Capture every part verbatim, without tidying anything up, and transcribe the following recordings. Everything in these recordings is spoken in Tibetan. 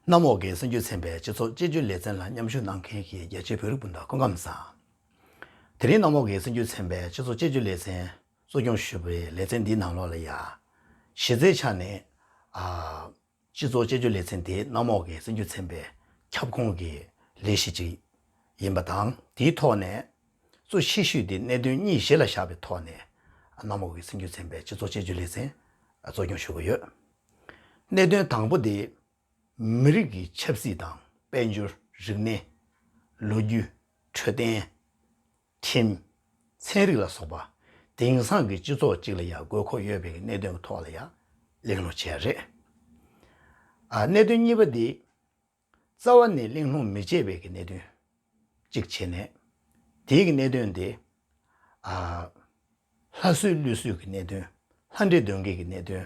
གནམ་འོག་གི་སྲིད་བྱུས་ཚན་པའི་སྤྱི་ཚོགས་དཔྱད་བརྗོད་ལེ་ཚན་ལ་མཉམ་ཞུགས་གནང་མཁན་གྱི་རྒྱ་ཆེའི་བོད་རིགས་སྤུན་ཟླ་སྐུ་ཁམས་བཟང་། དེ་རིང་གནམ་འོག་གི་སྲིད་བྱུས་ཚན་པའི་སྤྱི་ཚོགས་དཔྱད་བརྗོད་ལེ་ཚན་གཙོ་སྐྱོང་ཞུས་པའི་ལེ་ཚན་འདིའི་ནང་ལོགས་ལ་ཡ། གཞི་རྩའི་ཆ་ནས། ཨ། སྤྱི་ཚོགས་དཔྱད་བརྗོད་ལེ་ཚན་དེ་གནམ་འོག་གི་སྲིད་བྱུས་ཚན་པའི་ཁྱབ་ཁོངས་ཀྱི་ལས་གཞི་ཅིག་ཡིན་པ་དང་། དེའི་ཐོག་ནས་གཙོ་ཆེ་ཤོས་དེ་གནད་དོན་གཉིས་གཞི་ལ་བཞག་པའི་ཐོག་ནས་གནམ་འོག་གི་སྲིད་བྱུས་ཚན་པའི་སྤྱི་ཚོགས་དཔྱད་བརྗོད་ལེ་ཚན་གཙོ་སྐྱོང་ཞུ་གི་ཡོད། གནད་དོན་དང་པོ་དེ། མི་རིགས་ཀྱི་ཆབ་སྲིད་དང་། དཔལ་འབྱོར། རིག་གནས། ལོ་རྒྱུས། འཕྲོད་བསྟེན། ཁྲིམས། ཚན་རིག་ལ་སོགས་པ་དེང་སང་གི་སྤྱི་ཚོགས་གཅིག་ལ་ཡང་དགོས་མཁོ་ཡོད་པའི་གནད་དོན་གྱི་ཐོག་ལ་ཡང་གླེང་སློང་བྱས་རེད། ཨ། གནད་དོན་གཉིས་པ་འདི། རྩ་བ་ནས་གླེང་སློང་མི་བྱེད་པའི་གནད་དོན་གཅིག་བྱས་ནས། དེའི་གནད་དོན་དེ། ཨ། ལྷ་གསོལ་ཀླུ་གསོལ་གྱི་གནད་དོན། ལྷ་འདྲེ་གདོན་བགེགས་ཀྱི་གནད་དོན།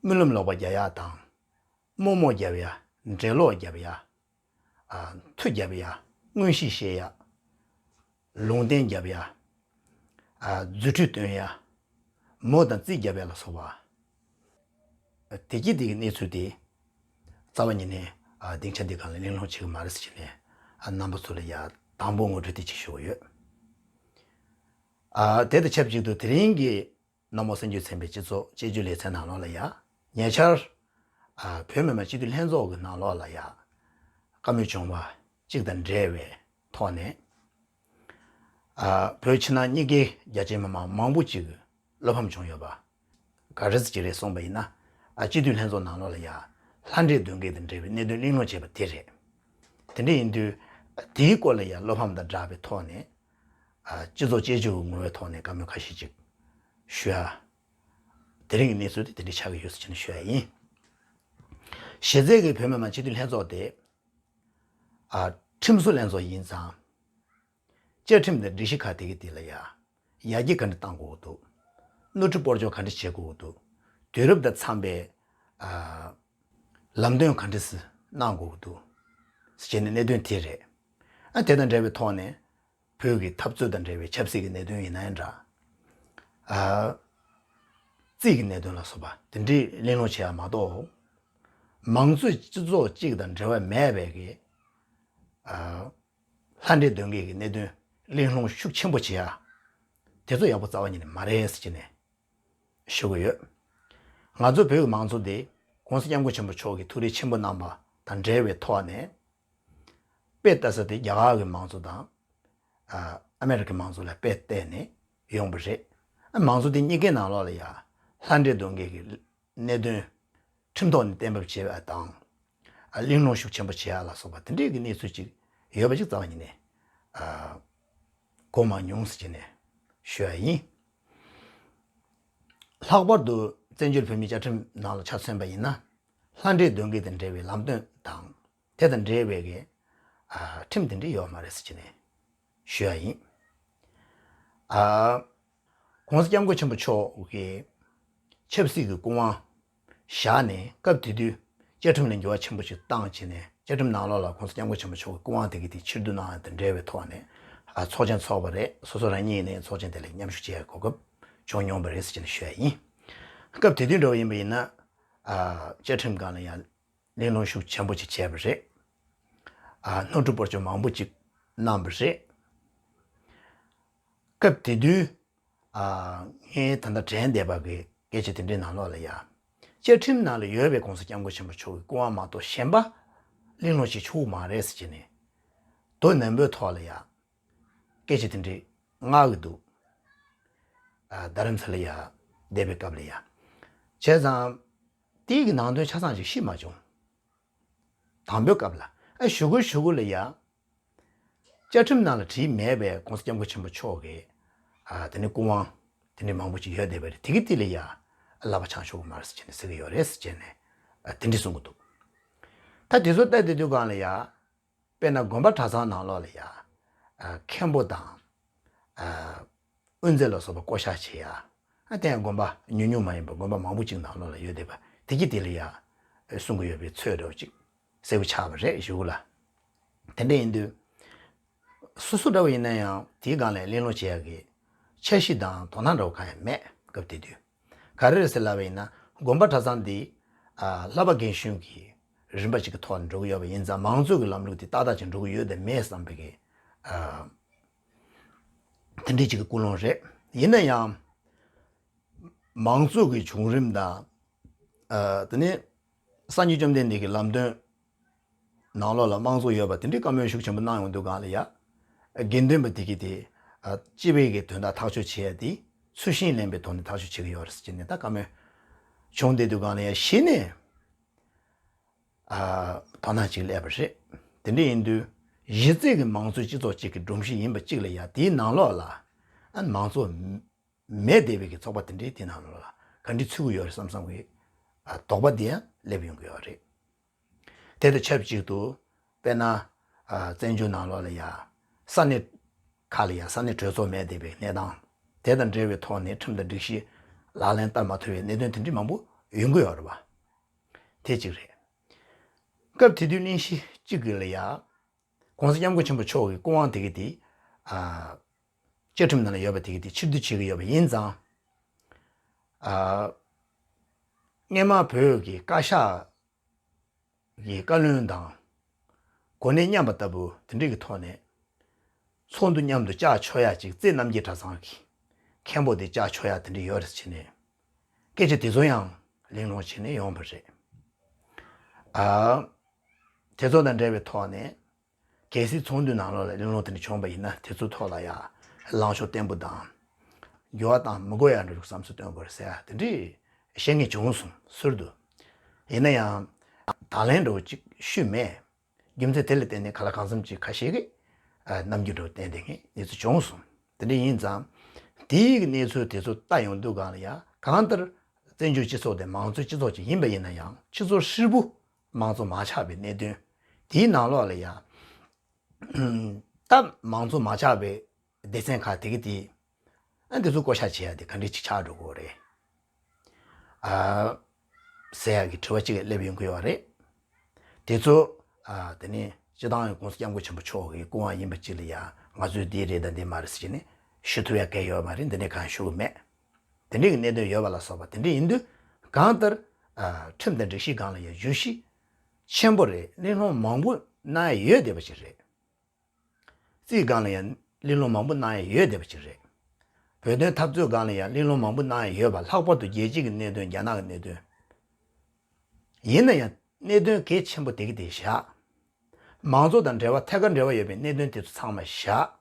སྨོན་ལམ་ལོག་པ་རྒྱག་ཡག་དང་། རྨོ་མོ་རྒྱབ་ཡ། འགྲེ་ལོག་རྒྱབ་ཡ། ཨ། མཐུ་རྒྱབ་ཡ། མངོན་ཤེས་བཤད་ཡ། ལུང་བསྟན་རྒྱབ་ཡ། ཨ། རྫུ་འཕྲུལ་སྟོན་ཡ། མོ་དང་རྩིས་རྒྱབ་ཡ་ལ་སོགས་པ། དེ་གྱིས་དེ་གི་གནས་ཚུལ་དེ་རྩ་བ་ཉིད་ནས། ཨ། སྡིངས་ཆ་འདི་སྒང་ལ་གླེང་སློང་བྱེད་ཀྱི་མ་རེད་ཟེར་བྱས་ནས། ཨ། རྣམ་པ་ཚོ་ལ་ཡ་དང་པོ་ངོ་སྤྲོད་དེ་གཅིག་ཞུ་གི་ཡོད། ཨ། དེ་དང་ཆབས་ཅིག་ཏུ་དེ་རིང་གི་གནམ་འོག་སྲིད་བྱུས་ཚན་པའི་སྤྱི་ཚོགས་དཔྱད་བརྗོད་ལེ་ཚན་ནང་ལོགས་ལ་ཡ། ཉེ་ཆར། ཨ། བོད་མི་མང་སྤྱི་འཐུས་ལྷན་ཚོགས་ཀྱི་ནང་ལོགས་ལ་ཡ། བཀའ་མོལ་བྱུང་བ་གཅིག་དང་འབྲེལ་བའི་ཐོག་ནས། ཨ། བོད་ཕྱི་ནང་གཉིས་ཀའི་རྒྱ་ཆེའི་མི་མང་མང་པོ་ཅིག་གིས་བློ་ཕམ་བྱུང་ཡོད་པ། ག་རེ་ཟེར་གྱི་རེད་གསུངས་པ་ཡིན་ན། ཨ། སྤྱི་འཐུས་ལྷན་ཚོགས་ནང་ལོགས་ལ་ཡ། ལྷ་འདྲེ་གདོན་བགེགས་དང་འབྲེལ་བའི་གནད་དོན་གླེང་སློང་བྱས་པ་དེ་རེད། དེ་འདྲ་ཡིན་དུས། དེའི་སྐོར་ལ་ཡ་བློ་ཕམ་དང་སྦྲགས་པའི་ཐོག་ནས། ཨ། སྤྱི་ཚོགས་དཔྱད་བརྗོད་ཀྱི་ངོ་བོའི་ཐོག་ནས་བཀའ་མོལ་ཁ་ཤས་ཅིག་ཞུ་ཡ། དེ་རིང་གི་གནས་ཚུལ་དེ་དེ་འདྲ་ཆགས་ཀྱི་ཡོད་ཟེར་བྱས་ནས་ཞུ་ཡ་ཡིན། གཞི་རྩའི་གི་བོད་མི་མང་སྤྱི་འཐུས་ལྷན་ཚོགས་དེ། ཨ། ཁྲིམས་བཟོ་ལྷན་ཚོགས་ཡིན་ཙང་། བཅའ་ཁྲིམས་དང་སྒྲིག་གཞི་ཁག་དེ་གི་དེ་ལ་ཡ། ཡར་རྒྱས་ག་འདྲ་གཏང་དགོས་ཀྱི་འདུག། ནོར་འཁྲུལ་སྤོ་སྐྱོར་ག་འདྲ་བྱེད་དགོས་ཀྱི་འདུག། དུས་རབས་དང་འཚམ་པའི། ཨ། ལམ་སྟོན་ག་འདྲ་ཞིག་གནང་དགོས་ཀྱི་འདུག་ཟེར་བྱས་ནས་གནད་དོན་དེ་རེད། ཨ། དེ་དང་འབྲེལ་བའི་ཐོག་ནས། བོད་ཀྱི་འཐབ་རྩོད་དང་འབྲེལ་བའི་ཆབ་སྲིད་ཀྱི་གནད་དོན་ཡིན་ན་ཡང་འདྲ། ཨ། རྩིས་ཀྱི་གནད་དོན་ལ་སོགས་པ་དེ་འདྲའི་གླེང་སློང་བྱེད་ཡ་མ་གཏོགས། མང་གཙོའི་སྤྱི་ཚོགས་གཅིག་དང་འབྲེལ་བ་མེད་པའི་གི། ཨ། ལྷ་འདྲེ་གདོན་བགེགས་ཀྱི་གནད་དོན་གླེང་སློང་ཤུགས་ཆེན་པོ་བྱེད་ཡ། དེ་ཚོ་ཡག་པོ་རྩ་བ་ཉིད་ནས་མ་རེད་ཟེར་བྱས་ནས་ཞུ་གི་ཡོད། ང་ཚོ་བོད་ཀྱི་མང་གཙོ་དེ་༸གོང་ས་༸སྐྱབས་མགོན་ཆེན་པོ་མཆོག་གིས་ཐུགས་རེ་ཆེན་པོ་གནང་བ་དང་འབྲེལ་བའི་ཐོག་ནས། དཔེ་ལྟ་ས་དེ་རྒྱ་གར་གྱི་མང་གཙོ་དང་། ཨ། ཨ་མེ་རི་ཁའི་མང་གཙོ་ལ་དཔེ་བལྟས་ནས་ཡོང་བ་རེད། ཨ། མང་གཙོ་དེ་གཉིས་ཀའི་ནང་ལོགས་ལ་ཡ། ལྷ་འདྲེ་གདོན་བགེགས་ཀྱི་གནད་དོན་ཁྲིམས་ཐོག་ནས་གཏན་འབེབས་བྱེད་པ་དང་། ཨ། གླེང་སློང་ཤུགས་ཆེན་པོ་བྱེད་ཡ་ལ་སོགས་པ་དེ་འདྲའི་གི་གནས་ཚུལ་ཅིག་ཡོད་པ་ཅིག་རྩ་བ་ཉིད་ནས། ཨ། གོ་མ་མྱོང་ཟེར་བྱས་ནས་ཞུ་ཡ་ཡིན། ལྷག་པར་དུ་བཙན་བྱོལ་བོད་མིའི་བཅའ་ཁྲིམས་ནང་ལ་ཆ་མཚོན་པ་ཡིན་ན། ལྷ་འདྲེ་གདོན་བགེགས་དང་འབྲེལ་བའི་ལམ་སྟོན་དང་། དེ་དང་འབྲེལ་བའི་གི། ཨ། ཁྲིམས་དེ་འདྲ་ཡོད་མ་རེད་ཟེར་བྱས་ནས་ཞུ་ཡ་ཡིན། ཨ། ༸གོང་ས་༸སྐྱབས་མགོན་ཆེན་པོ་མཆོག་གིས་ཆབ་སྲིད་ཀྱི་སྐུ་དབང་བཞག་ནས། སྐབས་དེ་དུས་བཅའ་ཁྲིམས་ལ་འགྱུར་བ་ཆེན་པོ་ཞིག་བཏང་བྱས་ནས། བཅའ་ཁྲིམས་ནང་ལོགས་ལ་༸གོང་ས་༸སྐྱབས་མགོན་ཆེན་པོ་མཆོག་གི་སྐུ་དབང་དེ་གི་དེ་ཕྱིར་བསྡུ་གནང་ཡ་དང་འབྲེལ་བའི་ཐོག་ནས། ཨ། ཚོགས་ཆེན་ཚོགས་པ་རེད། སོ་སོ་རང་ཉིད་ནས་ཚོགས་ཆེན་དེ་ལ་མཉམ་ཞུགས་བྱེད་ཡ་གོ་སྐབས་བྱུང་མྱོང་བ་རེད་ཟེར་བྱས་ནས་ཞུ་ཡ་ཡིན། སྐབས་དེ་དུས་འདྲ་བོ་ཡིན་པ་ཡིན་ན། ཨ། བཅའ་ཁྲིམས་སྒང་ལ་ཡང་གླེང་སློང་ཤུགས་ཆེན་པོ་ཅིག་བྱས་པ་རེད། ཨ། ནོར་འཁྲུལ་སྤོ་སྐྱོར་མང་པོ་ཅིག་གནང་བ་རེད། སྐབས་དེ་དུས། ཨ། ངས་ད་ལྟ་དྲན་བསྡད་པ་གི་སྐད་ཆ་དེ་འདྲའི་ནང་ལོགས་ལ་ཡ། བཅའ་ཁྲིམས་ནང་ལ་ཡོད་པའི་༸གོང་ས་༸སྐྱབས་མགོན་ཆེན་པོ་མཆོག་གི་སྐུ་དབང་མ་གཏོགས་གཞན་པ་གླེང་སློང་བྱེད་ཆོག་གི་མ་རེད་ཟེར་བྱས་ནས། མདོ་ནན་པོའི་ཐོག་ལ་ཡ། སྐད་ཆ་དེ་འདྲའི་བསྔགས་ཀྱི་འདུག། ཨ། རྡ་རམ་ས་ལ་ཡ་བསྡད་པའི་སྐབས་ལ་ཡ། བྱས་ཙང་། དེའི་གི་ནང་དོན་ཆ་ཚང་ཅིག་ཤེས་མ་བྱུང་། དང་པོའི་སྐབས་ལ། ཨ། གཞུག་གུ་གཞུག་གུ་ལ་ཡ། བཅའ་ཁྲིམས་ནང་ལ་བྲིས་མེད་པའི་༸གོང་ས་༸སྐྱབས་མགོན་ཆེན་པོ་མཆོག་གི། ཨ། དེ་ནི་སྐུ་དབང་དེ་འདྲའི་མང་པོ་ཅིག་ཡོད་བསྡད་པ་རེད། དེ་གི་དེ་ལ་ཡ། ཨ། ལག་པ་འཆང་ཆོག་གི་མ་རེད་ཟེར་བྱས་ནས་ཟེར་གི་ཡོད་རེད་ཟེར་བྱས་ནས། ཨ། དེ་འདྲ་གསུང་གི་འདུག། ད་དེ་ཚོ་ལྟ་དེ་དུས་སྒང་ལ་ཡ། དཔེར་ན་དགོན་པ་གྲྭ་ཚང་ནང་ལོགས་ལ་ཡ། ཨ། མཁན་པོ་དང་། ཨ། དབུ་མཛད་ལ་སོགས་པ་བསྐོ་བཞག་བྱེད་ཡ། ཨ། དེ་ཡང་དགོན་པ་ཉུང་ཉུང་མ་ཡིན་པར་དགོན་པ་མང་པོ་ཅིག་ནང་ལོགས་ལ་ཡོད་བསྡད་པ་དེ་གི་དེ་ལ་ཡ། ཨ། གསུང་གི་ཡོད་པའི་ཚོད་འདྲ་བོ་ཅིག་གསལ་པོ་ཆགས་པ་རེད། གཞུག་གུ་ལ། དེ་འདྲ་ཡིན་དུས། སོ་སོ་འདྲ་བོ་ཡིན་ན་ཡང་དེའི་སྒང་ལ་གླེང་སློང་བྱེད་ཡག་གི་འཆར་གཞི་དང་དོ་སྣང་འདྲ་བོ་གང་ཡང་མེད། སྐབས་དེ་དུས་ག་རེ་རེད་ཟེར་ལབ་པ་ཡིན་ན། དགོན་པ་གྲྭ་ཚང་འདི་ཨ་བསླབ་པ་རྒན་གཞོན་གྱི་རིམ་པ་གཅིག་གི་ཐོག་ནས་འགྲོ་གི་ཡོད་པ་ཡིན་ཙང་། མང་གཙོ་གི་ལམ་ལུགས་དེ་ཏག་ཏག་ཅིག་འགྲོ་གི་ཡོད་དམ་མེད་བསམ་པའི་གི་ཨ་དེ་འདྲའི་ཅིག་གི་ཀུན་སློང་རེད། ཡིན་ན་ཡང་། མང་གཙོ་གི་བྱུང་རིམ་དང་། ཨ་དེ་ནས་སངས་རྒྱས་བཅོམ་ལྡན་འདས་ཀྱི་ལམ་སྟོན་ནང་ལོགས་ལ་དམངས་གཙོ་ཡོད་པ་དེ་འདྲའི་བཀའ་མོལ་ཤུགས་ཆེན་པོ་གནང་ཡོང་དུས་སྒང་ལ་ཡ། དགེ་འདུན་པ་དེ་གིས་དེ་ཨ་སྤྱི་པའི་གི་དོན་དག་ཐག་གཅོད་བྱེད་ཡ་དེ་ཚུལ་ཤིང་ལེན་པའི་ཐོག་ནས་ཐག་གཅོད་བྱེད་ཀྱི་ཡོད་རེད་ཟེར་ནས་ད་བཀའ་མོལ་བྱུང་བསྡད་དུས་སྒང་ལ་ཡ་གཞི་ནས་ཨ་དོ་སྣང་ཅིག་སླེབས་པ་རེད། དེ་འདྲ་ཡིན་དུས་གཞི་རྩའི་གི་མང་གཙོའི་སྤྱི་ཚོགས་གཅིག་གི་སྒྲོམ་གཞི་ཡིན་པ་གཅིག་ལ་ཡ། དེའི་ནང་ལོགས་ལ་ཨ་མང་གཙོ་མེད་བསྡད་པའི་གི་ཚོགས་པ་དེ་འདྲའི་དེ་ནང་ལོགས་ལ་ག་འདྲ་ཚུད་ཀྱི་ཡོད་རེད་བསམ་བསམ་གི་ཨ་དོགས་པ་དེ་ཡང་སླེབས་ཡོང་གི་ཡོད་རེད། དེ་དང་ཆབས་ཅིག་ཏུ་དཔེར་ན་ཨ་བཙན་བྱོལ་ནང་ལོགས་ལ་ཡ་ས་གནས་ཁག་ལ་ཡ་ས་གནས་གྲོས་ཚོགས་མེད་བསྡད་པའི་གནས་སྟངས། དེ་དང་འབྲེལ་བའི་ཐོག་ནས་ཁྲིམས་དང་སྒྲིག་གཞི་ལག་ལེན་བསྟར་མ་ཐུབ་པའི་གནད་དོན་དེ་འདྲའི་མང་པོ་ཡོང་གི་ཡོད་རེད་པ། དེ་གཅིག་རེད། སྐབས་དེ་དུས་གླེང་གཞི་གཅིག་གི་ལ་ཡ། ༸གོང་ས་༸སྐྱབས་མགོན་ཆེན་པོ་མཆོག་གི་སྐུ་དབང་དེ་གི་དེ། ཨ། བཅའ་ཁྲིམས་ནང་ལ་ཡོད་པ་དེ་གི་དེ་ཕྱིར་བསྡུ་བྱེད་ཀྱི་ཡོད་པ་ཡིན་ཙང་། ཨ། སྔོན་མ་བོད་ཀྱི་བཀའ་ཤག་གི་བཀའ་བློན་དང་། གོ་གནས་མཉམ་པ་ལྟ་བུ་དེ་འདྲ་གི་ཐོག་ནས། ཚོགས་འདུ་མཉམ་དུ་བཅར་ཆོག་ཡ་ཅིག་རྩེ་རྣམ་རྒྱལ་གྲྭ་ཚང་གི་མཁན་པོ་དེ་བཅར་ཆོག་ཡ་དེ་འདྲ་ཡོད་རེད་ཟེར་ནས། སྐད་ཆ་དེ་ཚོ་ཡང་གླེང་སློང་བྱས་ནས་ཡོང་བ་རེད། ཨ། དེ་ཚོ་དང་འབྲེལ་བའི་ཐོག་ནས། གལ་སྲིད་ཚོགས་འདུའི་ནང་ལོགས་ལ་གླེང་སློང་དེ་འདྲ་བྱུང་བ་ཡིན་ན། དེ་ཚོའི་ཐོག་ལ་ཡ་ལངས་ཕྱོགས་བརྟན་པོ་དང་། འགྱུར་བ་བཏང་མི་དགོས་ཡ་འདྲ་བོ་བསམ་ཚུལ་བཏོན་དགོས་རེད་ཟེར་ཡ་དེ་འདྲའི་བཤད་མཁན་བྱུང་སོང་། ཟུར་དུ། ཡིན་ན་ཡང་། དང་ལེན་འདྲ་བོ་ཅིག་ཞུས་མེད། རྒྱུ་མཚན་དེ་ལ་བརྟེན་ནས་གང་ལ་གང་འཚམ་ཅིག་ཁ་ཤས་ཀྱིས་ཨ་རྣམ་འགྱུར་འདྲ་བོ་བསྟན་བསྡད་མཁན་གནས་ཚུལ་བྱུང་སོང་། དེ་འདྲ་ཡིན་ཙང་། དེའི་གནས་ཚུལ་དེ་ཚོ་ལྟ་ཡོང་དུས་སྒང་ལ་ཡ། གང་ལྟར་བཙན་བྱོལ་སྤྱི་ཚོགས་དེ་མང་གཙོའི་སྤྱི་ཚོགས་ཅིག་ཡིན་པ་ཡིན་ན་ཡང་། སྤྱི་ཚོགས་ཧྲིལ་པོ་མང་གཙོ་མ་ཆགས་པའི་གནད་དོན་དེའི་ནང་ལོགས་ལ་ཡ། ད་མང་གཙོ་མ་ཆགས་པའི་སྡེ་ཚན་ཁག་དེ་གི་དེ། ཨ། འདི་ཚོ་བསྐོ་བཞག་བྱེད་ཡ་དེ་ག་འདྲ་ཅིག་ཆགས་འགྲོ་གི་ཡོད་རེད། ཨ། ཟེར་ཡ་གི་དྲི་བ་གཅིག་སླེབས་ཡོང་གི་ཡོད་རེད། དེ་ཚོ། ཨ། དེ་ནས་སྤྱི་བཏང་གི་༸གོང་ས་༸སྐྱབས་མགོན་ཆེན་པོ་མཆོག་གི་སྐུ་དབང་ཡིན་པ་གཅིག་ལ་ཡ། ང་ཚོས་འདི་རེད་དང་འདི་མ་རེད་ཟེར་ནས་ཞུ་ཐུབ་ཡ་གང་ཡང་ཡོད་མ་རེད། འདི་འདྲ་གང་ཡང་ཞུ་གི་མེད། དེ་འདྲའི་གི་གནད་དོན་ཡོད་པ་ལ་སོགས་པ་དེ་འདྲ་ཡིན་དུས། གང་ལྟར། ཨ། ཁྲིམས་དང་སྒྲིག་གཞི་སྒང་ལ་ཡ་བརྗོད་གཞི་ཆེན་པོ་རེད། གླེང་སློང་མང་པོ་གནང་ཡ་ཡོད་བསྡད་པ་ཅིག་རེད། རྩིས་སྒང་ལ་ཡང་གླེང་སློང་མང་པོ་གནང་ཡ་ཡོད་བསྡད་པ་ཅིག་རེད། བོད་དོན་འཐབ་རྩོད་སྒང་ལ་ཡང་གླེང་སློང་མང་པོ་གནང་ཡ་ཡོད་པ། ལྷག་པར་དུ་རྒྱལ་སྤྱི་གི་གནད་དོན། རྒྱ་ནག་གི་གནད་དོན། ཡིན་ན་ཡང་གནད་དོན་གལ་ཆེན་པོ་དེ་གི་དེ་བཞག་མང་གཙོ་དང་འབྲེལ་བ། ཐད་ཀར་འབྲེལ་བ་ཡོད་པའི་གནད་དོན་དེ་ཚོ་ཚང་མ་བཞག་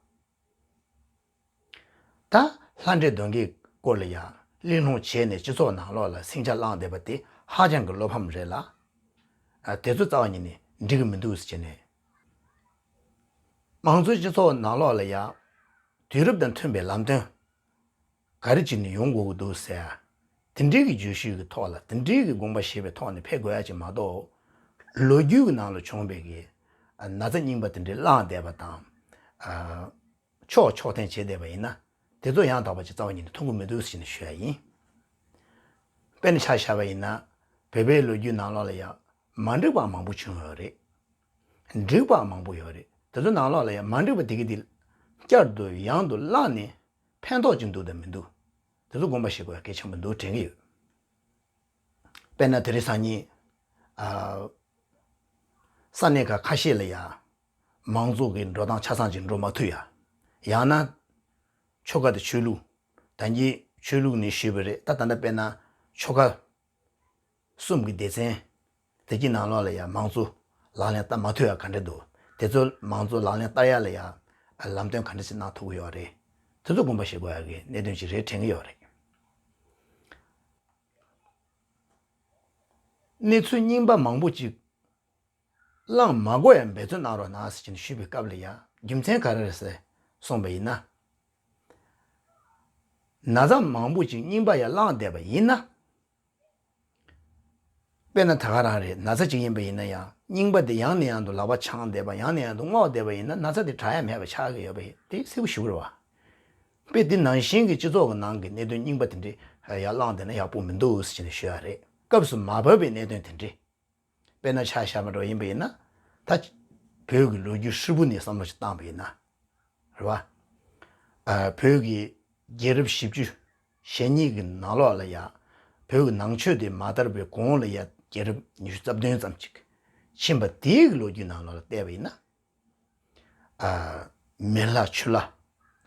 ད་ལྷ་འདྲེ་གདོན་བགེགས་སྐོར་ལ་ཡ་གླེང་སློང་བྱས་ནས་སྤྱི་ཚོགས་ནང་ལོགས་ལ་སིང་ཆ་བསླངས་བསྡད་པ་དེ་ཧ་ཅང་གི་བློ་ཕམ་རེད་ལ། ཨ། དེ་ཚོ་རྩ་བ་ཉིད་ནས་འགྲིག་གི་མི་འདུག་ཟེར་བྱས་ནས། མང་གཙོའི་སྤྱི་ཚོགས་ནང་ལོགས་ལ་ཡ། དུས་རབས་དང་མཐུན་པའི་ལམ་སྟོན་ག་རེ་བྱས་ནས་ཡོང་དགོས་ཀྱི་འདུག་ཟེར། དེ་འདྲའི་གི་བརྗོད་གཞི་གི་ཐོག་ལ། དེ་འདྲའི་གི་དགོངས་པ་བཞེས་པའི་ཐོག་ནས་ཕེབས་དགོས་ཡ་ཅིག་མ་གཏོགས། ལོ་རྒྱུས་ཀྱི་ནང་ལ་བྱུང་བའི་གི་ན་ཚ་རྙིང་པ་དེ་འདྲའི་བསླངས་བསྡད་པ་དང་། ཨ། ཕྱོགས་ཕྱོགས་འཐེན་བྱས་བསྡད་པ་ཡིན་ན། དེ་ཚོ་ཡང་དག་པ་ཅིག་རྩ་བ་ཉིད་ནས་མཐོང་གི་མི་འདུག་ཟེར་ནས་ཞུ་ཡ་ཡིན། དཔེར་ན་ཆ་བཞག་པ་ཡིན་ན། བོད་པའི་ལོ་རྒྱུས་ནང་ལོགས་ལ་ཡང་མ་འགྲིག་པ་མང་པོ་བྱུང་ཡོད་རེད། འགྲིག་པ་མང་པོ་ཡོད་རེད། དེ་ཚོ་ནང་ལོགས་ལ་ཡང་མ་འགྲིག་པ་དེ་གི་དེ་བསྐྱར་དུ་ཡང་དུ་བསླངས་ནས་ཕན་ཐོགས་ཅིག་འདུག་དང་མི་འདུག་དེ་ཚོ་དགོངས་པ་བཞེས་དགོས་ཡ་གལ་ཆེན་པོ་འདུག་དྲན་གྱི་ཡོད། དཔེར་ན་དེ་རིང་སང་ཉིན། ཨ། ས་གནས་ཁག་ཁ་ཤས་ལ་ཡ། མང་གཙོ་གི་འགྲོ་སྟངས་ཆ་ཚང་ཅིག་འགྲོ་མ་ཐུབ་ཡ། ཡང་ན། ཆོལ་ཁ་དང་ཆོས་ལུགས། ད་གིན་ཆོས་ལུགས་ནས་ཞུས་པ་རེད། ད་ད་ལྟ་དཔེར་ན་ཆོལ་ཁ་གསུམ་གྱི་སྡེ་ཚན་དེ་གི་ནང་ལོགས་ལ་ཡ་མང་གཙོ་ལག་ལེན་བསྟར་མ་ཐུབ་ཡ་ག་འདྲ་འདུག་དེ་ཚོ་མང་གཙོ་ལག་ལེན་བསྟར་ཡ་ལ་ཡ་ལམ་སྟོན་ག་འདྲ་ཞིག་གནང་ཐུབ་ཀྱི་ཡོད་རེད། དེ་ཚོ་དགོངས་པ་བཞེས་དགོས་ཡ་གི་གནད་དོན་ཅིག་རེད་དྲན་གྱི་ཡོད་རེད། གནས་ཚུལ་རྙིང་པ་མང་པོ་ཅིག་བསླངས་མ་དགོས་ཡ་འབད་བརྩོན་གནང་རོགས་གནང་ཟེར་གྱིན་ཞུས་པའི་སྐབས་ལ་ཡ། རྒྱུ་མཚན་ག་རེ་རེད་ཟེར་གསུངས་པ་ཡིན་ན། ན་ཚ་མང་པོ་ཅིག་རྙིང་པ་ཡ་བསླངས་བསྡད་པ་ཡིན་ན། དཔེར་ན་ད་ག་རང་རེད། ན་ཚ་ཅིག་ཡིན་པ་ཡིན་ན་ཡང་། རྙིང་པ་དེ་ཡང་ནས་ཡང་དུ་ལག་པ་འཆང་བསྡད་པ། ཡང་ནས་ཡང་དུ་སྔོག་བསྡད་པ་ཡིན་ན། ན་ཚ་དེ་དྲག་ཡ་མེད་པ་ཆགས་ཀྱི་ཡོད་པ་དེ་གསལ་པོ་ཞེ་པོ་རེད་པ། དཔེ་དེ་ནང་བཞིན་གྱི་སྤྱི་ཚོགས་ཀྱི་ནང་གི་གནད་དོན་རྙིང་པ་དེ་འདྲ་ཡར་བསླངས་བསྡད་ན་ཡག་པོ་མི་འདུག་ཟེར་ནས་ཞུ་ཡ་རེད། སྐབས་སུ་མ་བབས་པའི་གནད་དོན་དེ་འདྲ། དཔེར་ན་ཆ་བཞག་པ་འདྲ་བོ་ཡིན་པ་ཡིན་ན། ད་ བོད་ཀྱི་ལོ་རྒྱུས་ཧྲིལ་པོ་ནས་བསམ་བློ་ཞིག་བཏང་པ་ཡིན་ན། རེད་བ། ཨ། བོད་ཀྱི་རྒྱལ་རབས་བཞི་བཅུ་ཞེ་གཉིས་ཀྱི་ནང་ལོགས་ལ་ཡ། བོད་ཀྱི་ནང་ཆོས་དེ་མ་དར་བའི་གོང་ལ་ཡ་རྒྱལ་རབས་ཉི་ཤུ་རྩ་བདུན་ཙམ་ཅིག་ཕྱིན་པ་དེའི་ལོ་རྒྱུས་ནང་ལོགས་ལ་བལྟས་པ་ཡིན་ན། ཨ། མེ་ལྷ་ཆུ་ལྷ་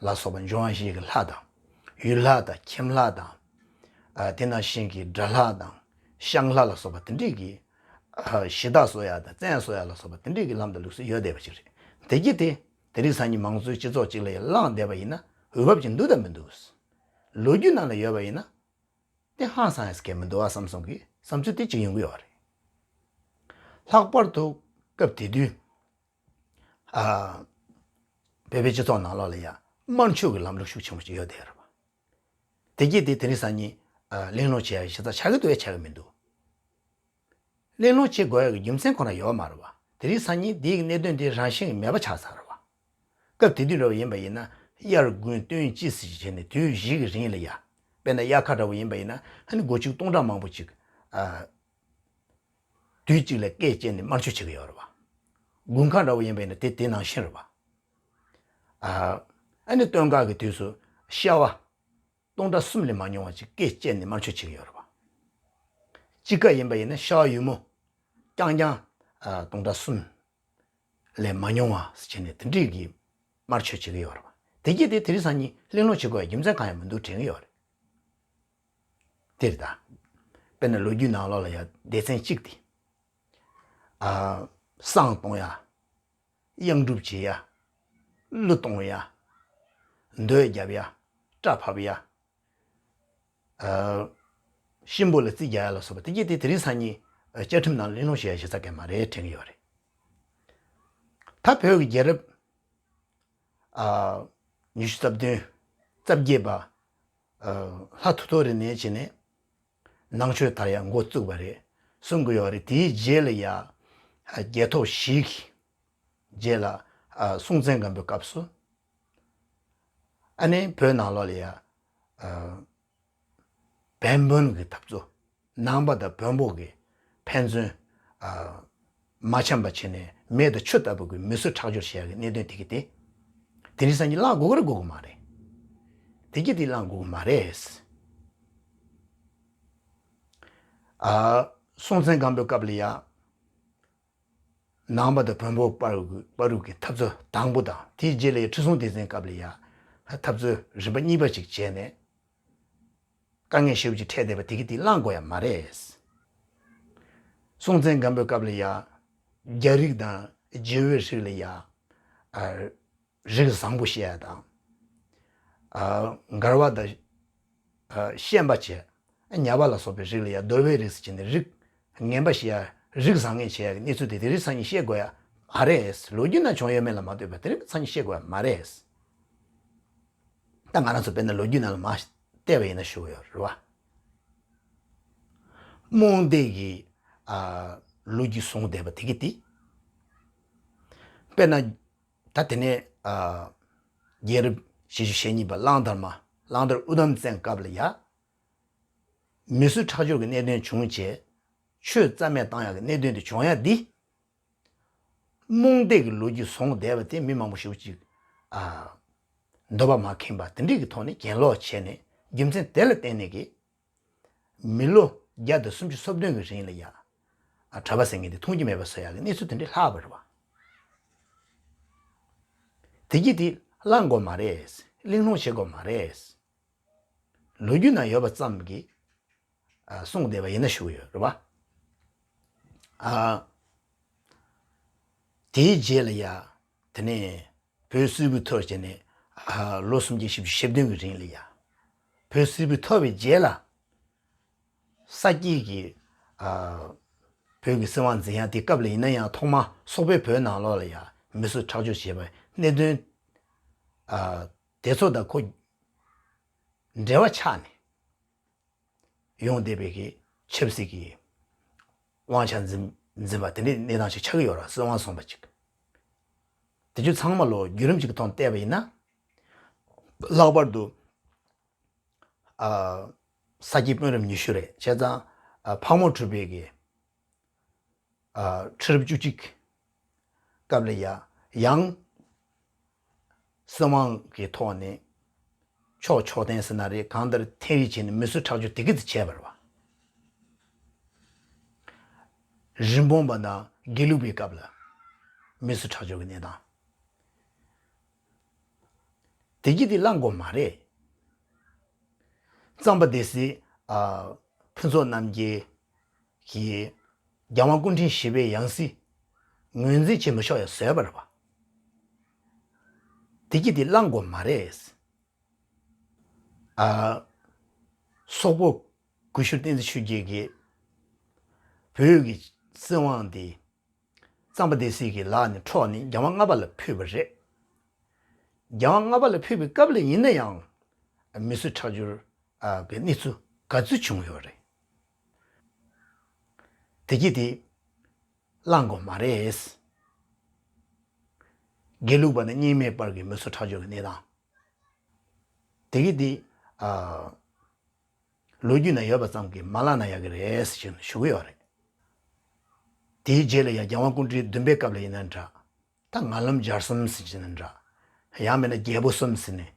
ལ་སོགས་པ་འབྱུང་བ་བཞི་གི་ལྷ་དང་། ཡུལ་ལྷ་དང་ཁྱིམ་ལྷ་དང་། ཨ། དེ་ནང་བཞིན་གྱི་དགྲ་ལྷ་དང་ཤང་ལྷ་ལ་སོགས་པ་དེ་འདྲས་ཀྱི། ཨ། གཞི་བདག་གསོ་ཡ་དང་བཙན་གསོ་ཡ་ལ་སོགས་པ་དེ་འདྲས་ཀྱི་ལམ་དང་ལུགས་སྲོལ་ཡོད་བསྡད་པ་ཅིག་རེད། དེ་གྱིས་དེ་དེ་རིང་སང་ཉིན་མང་གཙོའི་སྤྱི་ཚོགས་ཅིག་ལ་ཡང་བླངས་བསྡད་པ་ཡིན་ན་འོས་བབ་ཅིག་འདུག་དང་མི་འདུག་ལོ་རྒྱུས་ནང་ལ་ཡོད་པ་ཡིན་ན། དེ་ཧང་སང་ཡ་སྐད་མི་འདུག་ཨ་བསམ་བསམ་གྱི་བསམ་ཚུལ་དེ་གཅིག་ཡོང་གི་ཡོད་རེད། ལྷག་པར་དུ་སྐབས་དེ་དུས། ཨ། བོད་པའི་སྤྱི་ཚོགས་ནང་ལོགས་ལ་ཡང་དམར་མཆོད་ཀྱི་ལམ་ལུགས་ཤུགས་ཆེན་པོ་ཅིག་ཡོད་བསྡད་ཡོད་རེད་པ། དེ་གྱིས་དེ་དེ་རིང་སང་ཉིན། ཨ། གླེང་སློང་བྱེད་ཡ་ཞེ་དྲག་ཆགས་ཀྱི་འདུག་ཡ་ཆགས་ཀྱི་མི་འདུག་གླེང་སློང་བྱེད་དགོས་ཡ་གི་རྒྱུ་མཚན་ཁོ་ན་ཡོད་མ་རེད་པ། དེ་རིང་སང་ཉིན་དེའི་གནད་དོན་དེ་རང་བཞིན་གྱིས་མེད་པ་ཆགས་ཚར་རེད་པ། སྐབས་དེ་དུས་འདྲ་བོ་ཡིན་པ་ཡིན་ན། དབྱར་དགུན་སྟོན་དཔྱིད་ཟེར་བྱས་ནས་དུས་བཞི་གི་རིང་ལ་ཡ། དཔེར་ན་དབྱར་ཁ་འདྲ་བོ་ཡིན་པ་ཡིན་ན་ཨ་ནི་སྒོ་ཕྱུགས་སྟོང་ཕྲག་མང་པོ་ཅིག་ཨ། དུས་གཅིག་ལ་སྐད་བཅད་ནས་དམར་མཆོད་བྱེད་ཀྱི་ཡོད་རེད་པ། དགུན་ཁ་འདྲ་བོ་ཡིན་པ་ཡིན་ན་དེ་དེ་ནང་བཞིན་རེད་པ། ཨ། ཨ་ནི་སྟོན་ཁ་གི་དུས་སུ་ཤ་བ་སྟོང་ཕྲག་གསུམ་ལས་མ་ཉུང་བ་ཅིག་སྐད་བཅད་ནས་དམར་མཆོད་བྱེད་ཀྱི་ཡོད་རེད་པ། དཔྱིད་ཀ་ཡིན་པ་ཡིན་ན་ཤ་བ་ཡོལ་མོ་རྐྱང་རྐྱང་། ཨ། སྟོང་ཕྲག་གསུམ་ལས་མ་ཉུང་བ་ཟེར་བྱས་ནས་དེ་འདྲས་ཀྱི་དམར་མཆོད་བྱེད་ཀྱི་ཡོད་རེད་པ། དེ་གྱིས་དེ་དེ་རིང་སང་ཉིན་གླེང་སློང་བྱེད་དགོས་ཡ་རྒྱུ་མཚན་གང་ཡང་མི་འདུག་དྲན་གྱི་ཡོད་རེད། དེ་རེད་ད། དཔེར་ན་ལོ་རྒྱུས་ནང་ལོགས་ལ་ཡ་སྡེ་ཚན་གཅིག་དེ། ཨ། བསང་གཏོང་ཡ། གཡང་སྒྲུབ་བྱེད་ཡ། གླུ་གཏོང་ཡ། མདོས་རྒྱབ་ཡ། སྐྲ་ཕབ་ཡ། ཨ། གཤིན་པོ་ལ་རྩིས་རྒྱག་ཡ་ལ་སོགས་པ་དེ་གྱིས་དེ་དེ་རིང་སང་ཉིན་བཅའ་ཁྲིམས་ནང་གླེང་སློང་བྱེད་ཡ་ཞེ་ས་གང་མ་རེད་དྲན་གྱི་ཡོད་རེད། ད་བོད་ཀྱི་རྒྱལ་རབས། ཨ། ཉི་ཤུ་རྩ་བདུན། རྩ་བརྒྱད་པ། ཨ། ལྷ་ཐུ་ཐོ་རི་ནས་བྱས་ནས་ནང་ཆོས་དར་ཡ་འགོ་བཙུགས་པ་རེད་གསུང་གི་ཡོད་རེད། དེའི་རྗེས་ལ་ཡ། ཨ། རྒྱལ་ཐོབ་བཞི་གི་རྗེས་ལ། ཨ། སྲོང་བཙན་སྒམ་པོའི་སྐབས་སུ། ཨ་ནི་བོད་ནང་ལོགས་ལ་ཡ། ཨ། བན་བོན་གྱི་འཐབ་རྩོད། ནང་པ་དང་བོན་པོ་གི་ཕན་ཚུན། ཨ། མ་འཆམ་པ་བྱས་ནས་མེ་དང་ཆུ་ལྟ་བུ་གི་མི་གསོད་ཁྲག་སྦྱོར་བྱེད་ཡ་གི་གནད་དོན་དེ་གི་དེ། དེ་རིང་སང་ཉིན་བླངས་དགོས་ཀྱི་རེད་དགོས་ཀྱི་མ་རེད། དེ་གི་དེ་བླངས་དགོས་ཀྱི་མ་རེད། ཨ། སྲོང་བཙན་སྒམ་པོའི་སྐབས་ལ་ཡ། ནང་པ་དང་བོན་པོ་བར་གྱི་བར་གྱི་འཐབ་རྩོད་དང་པོ་དང་དེའི་རྗེས་ལ་ཡ་ཁྲི་སྲོང་ལྡེ་བཙན་སྐབས་ལ་ཡ། འཐབ་རྩོད་རིམ་པ་གཉིས་པ་ཅིག་བྱས་ནས། དཀའ་ངལ་ཞེ་པོ་ཅིག་འཕྲད་བསྡད་པ་དེ་གི་དེ་བླངས་དགོས་ཡ་མ་རེད། སྲོང་བཙན་སྒམ་པོའི་སྐབས་ལ་ཡ། རྒྱ་རིགས་དང་རྗེ་བོའི་རིགས་ལ་ཡ། ཨ། རིགས་བཟང་པོ་བཤད་ཡ་དང་། ཨ། མགར་བ་དང་། ཨ། བཤན་པ་བྱས། ཉ་པ་ལ་སོགས་པའི་རིགས་ལ་ཡ་གདོལ་པའི་རིགས་ཟེར་བྱས་ནས་རིགས་ངན་པ་བཤད་ཡ། རིགས་བཟང་ངན་བྱེད་ཡ་གི་གནས་ཚུལ་དེ་དེ་རིང་སང་ཉིན་བཤད་དགོས་ཡ་མ་རེད། ལོ་རྒྱུས་ནང་བྱུང་ཡོད་མེད་ལ་མ་ལྟོས་པར་དེ་རིང་སང་ཉིན་བཤད་དགོས་ཡ་མ་རེད། ད་ང་རང་ཚོ་དཔེར་ན་ལོ་རྒྱུས་ནང་ལ་མར་བལྟས་པ་ཡིན་ན་ཞུ་གི་ཡོད་རེད་བ། རྨོངས་དད་ཀྱི། ཨ། ལོ་རྒྱུས་བཟུང་བསྡད་པ་དེ་གི་དེ། དཔེར་ན། ད་དེ་ནས། ཨ། རྒྱལ་རབས་བཞི་བཅུ་ཞེ་གཉིས་པ་གླང་དར་མ། གླང་དར་ཨུ་དམ་བཙན་སྐབས་ལ་ཡ། མི་གསོད་ཁྲག་སྦྱོར་གྱི་གནད་དོན་བྱུང་བྱས། ཆོས་རྩ་མེད་བཏང་ཡག་གི་གནད་དོན་དེ་བྱུང་ཡ་འདི། རྨོངས་དད་ཀྱི་ལོ་རྒྱུས་བཟུང་བསྡད་པ་དེ་མི་མང་པོ་ཞེ་པོ་ཅིག་ཨ། འདོད་པ་མ་ཁེངས་པ་དེ་འདྲས་ཀྱི་ཐོག་ནས་གྱེན་ལོག་བྱས་ནས་རྒྱུ་མཚན་དེ་ལ་བརྟེན་ནས་ཀྱི། མི་ལོ་བརྒྱ་དང་སུམ་ཅུ་སོ་བདུན་གྱི་རིང་ལ་ཡ། ཨ། གྲྭ་པ་ཟེར་མཁན་དེ་མཐོང་རྒྱུ་མེད་པ་བཟོ་ཡག་གི་གནས་ཚུལ་དེ་འདྲས་ལྷག་པ་རེད་བ། དེ་གྱིས་དེ་བླང་དགོས་མ་རེད། གླེང་སློང་བྱེད་དགོས་མ་རེད། ལོ་རྒྱུས་ནང་ཡོད་པ་ཙམ་གྱིས། ཨ། གསུངས་བསྡད་པ་ཡིན་ན་ཞུ་གི་ཡོད་རེད་བ། ཨ། དེའི་རྗེས་ལ་ཡ། དེ་ནས་བོད་སིལ་བུ་ཐོར་བྱས་ནས། ཨ། ལོ་སུམ་བརྒྱ་བཞི་བཅུ་ཞེ་བདུན་གྱི་རིང་ལ་ཡ། བོད་སིལ་བུ་ཐོར་བའི་རྗེས་ལ། ས་སྐྱའི་གི། ཨ། བོད་ཀྱི་སྲིད་དབང་འཛིན་ཡ་དེ་སྐབས་ལ་ཡིན་ན་ཡང་ཐོག་མ་སོག་པོའི་བོད་ནང་ལོགས་ལ་ཡ་མི་གསོད་ཁྲག་སྦྱོར་བྱས་པའི་གནད་དོན། ཨ། དེ་ཚོ་དང་ཁོ་འབྲེལ་བ་ཆགས་ནས་ཡོང་བསྡད་པའི་གི་ཆབ་སྲིད་ཀྱི་དབང་ཆ་འཛིན་འཛིན་པ་དེ་འདྲའི་གནས་སྟངས་ཤིག་ཆགས་ཀྱི་ཡོད་རེད། སྲིད་དབང་བཟུང་བ་ཅིག་དེ་ཚོ་ཚང་མ་ལོ་བརྒྱུད་རིམ་ཅིག་གི་ཐོག་བལྟས་པ་ཡིན་ན། ལྷག་པར་དུ། ཨ། ས་སྐྱའི་དཔོན་རབས་ཉི་ཤུ་རེད། བྱས་ཙང་། ཨ། ཕག་མོ་གྲུ་པའི་གི། ཨ། ཁྲི་རབས་བཅུ་གཅིག་སྐབས་ལ་ཡ་ཡང་། སྲིད་དབང་གི་ཐོག་ནས་ཕྱོགས་ཕྱོགས་འཐེན་ཟེར་ན་རེད། གང་ལྟར་འཐེན་རེས་བྱས་ནས་མི་གསོད་ཁྲག་སྦྱོར་དེ་གི་དེ་བྱས་པ་རེད་བ། རིན་སྤུངས་པ་དང་དགེ་ལུགས་པའི་སྐབས་ལ་མི་གསོད་ཁྲག་སྦྱོར་གྱི་གནས་སྟངས་དེ་གི་དེ་བླང་དགོས་མ་རེད། གཙང་པ་སྡེ་སྲིད་ཨ་ཕུན་ཚོགས་རྣམ་རྒྱལ་གྱིས་རྒྱལ་དབང་སྐུ་ཕྲེང་བཞི་པའི་ཡང་སྲིད་ངོས་འཛིན་བྱེད་མི་ཆོག་ཡ་བཟོས་པ་རེད་བ། དེ་གི་དེ་བླང་དགོས་མ་རེད། ཨ། སོག་པོ་གུ་ཤྲི་བསྟན་འཛིན་ཆོས་རྒྱལ་གྱིས་བོད་ཀྱི་སྲིད་དབང་དེ་གཙང་པ་སྡེ་སྲིད་ཀྱི་ལག་ནས་འཕྲོག་ནས་རྒྱལ་དབང་ལྔ་པ་ལ་ཕུལ་བ་རེད། རྒྱལ་དབང་ལྔ་པ་ལ་ཕུལ་བའི་སྐབས་ལ་ཡིན་ན་ཡང་མི་གསོད་ཁྲག་སྦྱོར་ཨ་གི་གནས་ཚུལ་ག་ཚོད་བྱུང་ཡོད་རེད། དེ་གི་དེ་བླང་དགོས་མ་རེད། དགེ་ལུགས་པ་དང་རྙིང་མའི་བར་གྱི་མི་གསོད་ཁྲག་སྦྱོར་གྱི་གནས་སྟངས་དེ་གི་དེ་ཨ། ལོ་རྒྱུས་ན་ཡོད་པ་ཙམ་གྱིས་མ་བླངས་ན་ཡག་གི་རེད་ཟེར་ནས་ཞུ་གི་ཡོད་རེད། དེའི་རྗེས་ལ་ཡང་རྒྱལ་དབང་སྐུ་ཕྲེང་བདུན་པའི་སྐབས་ལ་ཡིན་ན་འདྲ། ད་ངང་ལམ་བརྒྱ་གསུམ་ཟེར་གྱི་ན་འདྲ། ཡང་མིན་ན་རྒྱལ་པོ་གསུམ་ཟེར་ནས།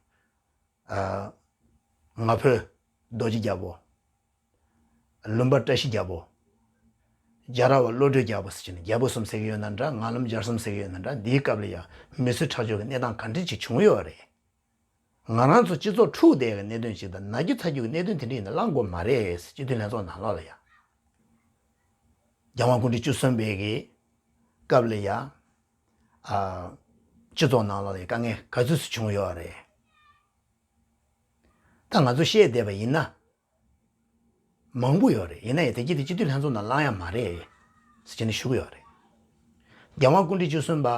ཨ། ང་ཕོད་རྡོ་རྗེ་རྒྱལ་པོ། ལུམ་བ་བཀྲ་ཤིས་རྒྱལ་པོ། རྒྱལ་ར་བ་བློ་གྲོས་རྒྱལ་པོ་ཟེར་གྱི་ན་རྒྱལ་པོ་གསུམ་ཟེར་གྱི་ཡོད་ན་འདྲ། ངང་ལམ་བརྒྱ་གསུམ་ཟེར་གྱི་ཡོད་ན་འདྲ། འདིའི་སྐབས་ལ་ཡང་མི་གསོད་ཁྲག་སྦྱོར་གྱི་གནས་སྟངས་ག་འདྲ་ཅིག་བྱུང་ཡོད་རེད། ང་རང་ཚོ་སྤྱི་ཚོགས་འཁྲུག་བསྡད་ཀྱི་གནད་དོན་ཅིག་དང་ན་རྒྱུ་ཚ་རྒྱུ་གི་གནད་དོན་དེ་འདྲ་ཡིན་ན་བླང་དགོས་མ་རེད། སྤྱི་འཐུས་ལྷན་ཚོགས་ནང་ལོགས་ལ་ཡ། རྒྱལ་དབང་སྐུ་ཕྲེང་བཅུ་གསུམ་པའི་གི་སྐབས་ལ་ཡ། ཨ། སྤྱི་ཚོགས་ནང་ལོགས་ལ་ཡ་དཀའ་ངལ་ག་ཚོད་ཅིག་བྱུང་ཡོད་རེད། ད་ང་ཚོ་བཤད་བསྡད་པ་ཡིན་ན། མང་པོ་ཡོད་རེད། ཡིན་ན་ཡང་དེ་གྱིས་དེ་སྤྱི་འཐུས་ལྷན་ཚོགས་ནང་བླང་ཡ་མ་རེད་ཟེར་བྱས་ནས་ཞུ་གི་ཡོད་རེད། རྒྱལ་དབང་སྐུ་ཕྲེང་བཅུ་གསུམ་པ།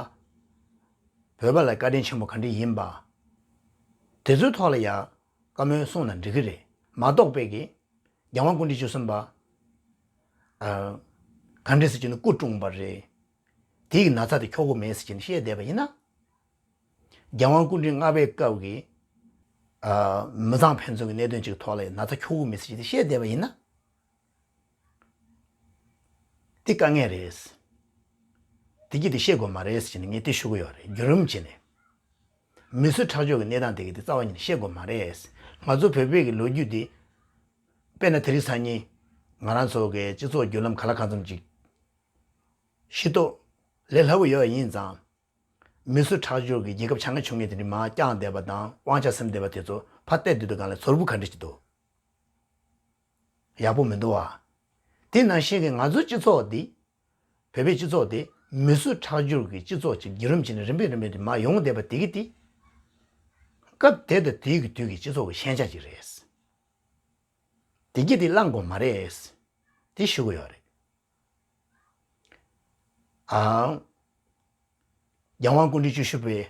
བོད་པ་ལ་བཀའ་དྲིན་ཆེན་པོ་ག་འདྲ་ཡིན་པ། དེ་ཚོའི་ཐོག་ལ་ཡ་བཀའ་མོལ་གསུངས་ན་འགྲིག་གི་རེད། མ་གཏོགས་པའི་གི་རྒྱལ་དབང་སྐུ་ཕྲེང་བཅུ་གསུམ་པ། ཨ། ག་འདྲ་ཟེར་གྱི་ན་སྐུ་གྲོངས་པ་རེད། དེ་ཡི་ན་ཚ་དེ་འཁྱོག་གི་མེད་ཟེར་གྱི་ན་བཤད་བསྡད་པ་ཡིན་ན། རྒྱལ་དབང་སྐུ་ཕྲེང་ལྔ་པའི་སྐབས་ཀྱི་ཨ། མི་ཚང་ཕན་ཚུན་གྱི་གནད་དོན་ཅིག་ཐོག་ལ་ཡང་ན་ཚ་འཁྱོག་གི་མེད་ཟེར་གྱི་དེ་བཤད་བསྡད་པ་ཡིན་ན། དེ་དཀའ་ངལ་རེད། དེ་གྱིས་དེ་བཤད་དགོས་མ་རེད་ཟེར་ནས་ངས་དེ་ཞུ་གི་ཡོད་རེད། བརྒྱུད་རིམ་བྱས་ནས། མི་གསོད་ཁྲག་སྦྱོར་གྱི་གནས་སྟངས་དེ་གྱིས་དེ་རྩ་བ་ཉིད་ནས་བཤད་དགོས་མ་རེད། ང་ཚོ་བོད་པའི་གི་ལོ་རྒྱུས་དེ། དཔེར་ན་དེ་རིང་སང་ཉིན་ང་རང་ཚོ་གི་སྤྱི་ཚོགས་བརྒྱུད་ལམ་ག་ལ་གང་འཚམ་ཅིག་ཤེས་རྟོགས་ལས་སླ་པོ་ཡོད་ཡིན་ཙང་། མི་གསོད་ཁྲག་སྦྱོར་གྱི་རྒྱལ་ཁབ་ཆ་ང་ཆུང་ངེ་དེ་འདྲ་མར་བསྐྱངས་བསྡད་པ་དང་དབང་ཆ་ཟིན་བསྡད་པ་དེ་ཚོ་ཕར་བལྟས་དུས་དུས་གང་ལ་ཚོར་བུ་ག་འདྲ་ཅིག་འདུག་ཡག་པོ་མི་འདུག་ཨ། དེ་ནང་བཞིན་གྱི་ང་ཚོའི་སྤྱི་ཚོགས་འདི། བོད་པའི་སྤྱི་ཚོགས་དེ་མི་གསོད་ཁྲག་སྦྱོར་གྱི་སྤྱི་ཚོགས་ཅིག་བརྒྱུད་རིམ་བྱས་ནས་རིམ་པས་རིམ་པས་དེ་མར་ཡོང་བསྡད་པ་དེ་གི་དེ། སྐབས་དེ་དང་དེའི་གི་དུས་ཀྱི་སྤྱི་ཚོགས་ཀྱི་ཤན་ཆ་ཅིག་རེད། དེ་གི་དེ་བླང་དགོས་མ་རེད། དེ་ཞུ་གི་ཡོད་རེད། ཨང་། རྒྱལ་དབང་སྐུ་ཕྲེང་བཅུ་བཞི་པའི་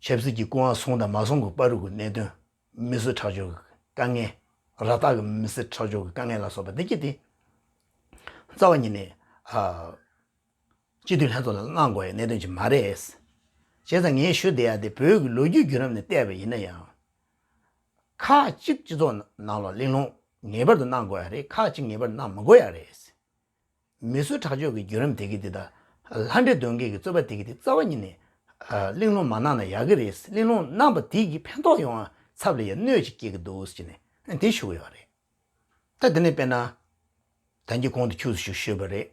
ཆབ་སྲིད་ཀྱི་སྐུ་དབང་བཟུང་དང་མ་བཟུང་གི་བར་གྱི་གནད་དོན། མི་གསོད་ཁྲག་སྦྱོར་གྱི་དཀའ་ངལ། ར་སྟག་གི་མི་གསོད་ཁྲག་སྦྱོར་གྱི་དཀའ་ངལ་ལ་སོགས་པ་འདི་གྱིས་ཏེ། རྩ་བ་ཉིད་ནས་ཨ། སྤྱི་འཐུས་ལྷན་ཚོགས་ལ་གནང་དགོས་ཡ་གནད་དོན་ཅིག་མ་རེད། བྱས་ཙང་ངས་ཞུ་བསྡད་ཡ་དེ་བོད་ཀྱི་ལོ་རྒྱུས་བརྒྱུད་རིམ་ནས་བལྟས་པ་ཡིན་ན་ཡང་། ཁག་གཅིག་སྤྱི་ཚོགས་ནང་ལ་གླེང་སློང་ངེས་པར་དུ་གནང་དགོས་ཡ་རེད། ཁག་གཅིག་ངེས་པར་གནང་མི་དགོས་ཡ་རེད། མི་གསོད་ཁྲག་སྦྱོར་གྱི་བརྒྱུད་རིམ་དེ་གི་དེ་དང་། ལྷ་འདྲེ་གདོན་བགེགས་ཀྱི་རྩོད་པ་དེ་གི་དེ་རྩ་བ་ཉིད་ནས་ཨ། གླེང་སློང་མ་གནང་ན་ཡག་གི་རེད། གླེང་སློང་གནང་པ་དེ་གི་ཕན་ཐོགས་ཡོང་བ་ཚབ་ལ་ཡ་གནོད་ཅིག་སྐྱེལ་གི་འདུག་ཟེར་ནས་དེ་ཞུ་གི་ཡོད་རེད། ད་དེ་ནས་དཔེར་ན། ད་གིན་གོང་དུ་ཁྱུག་ཙམ་ཞིག་ཞུས་པ་རེད།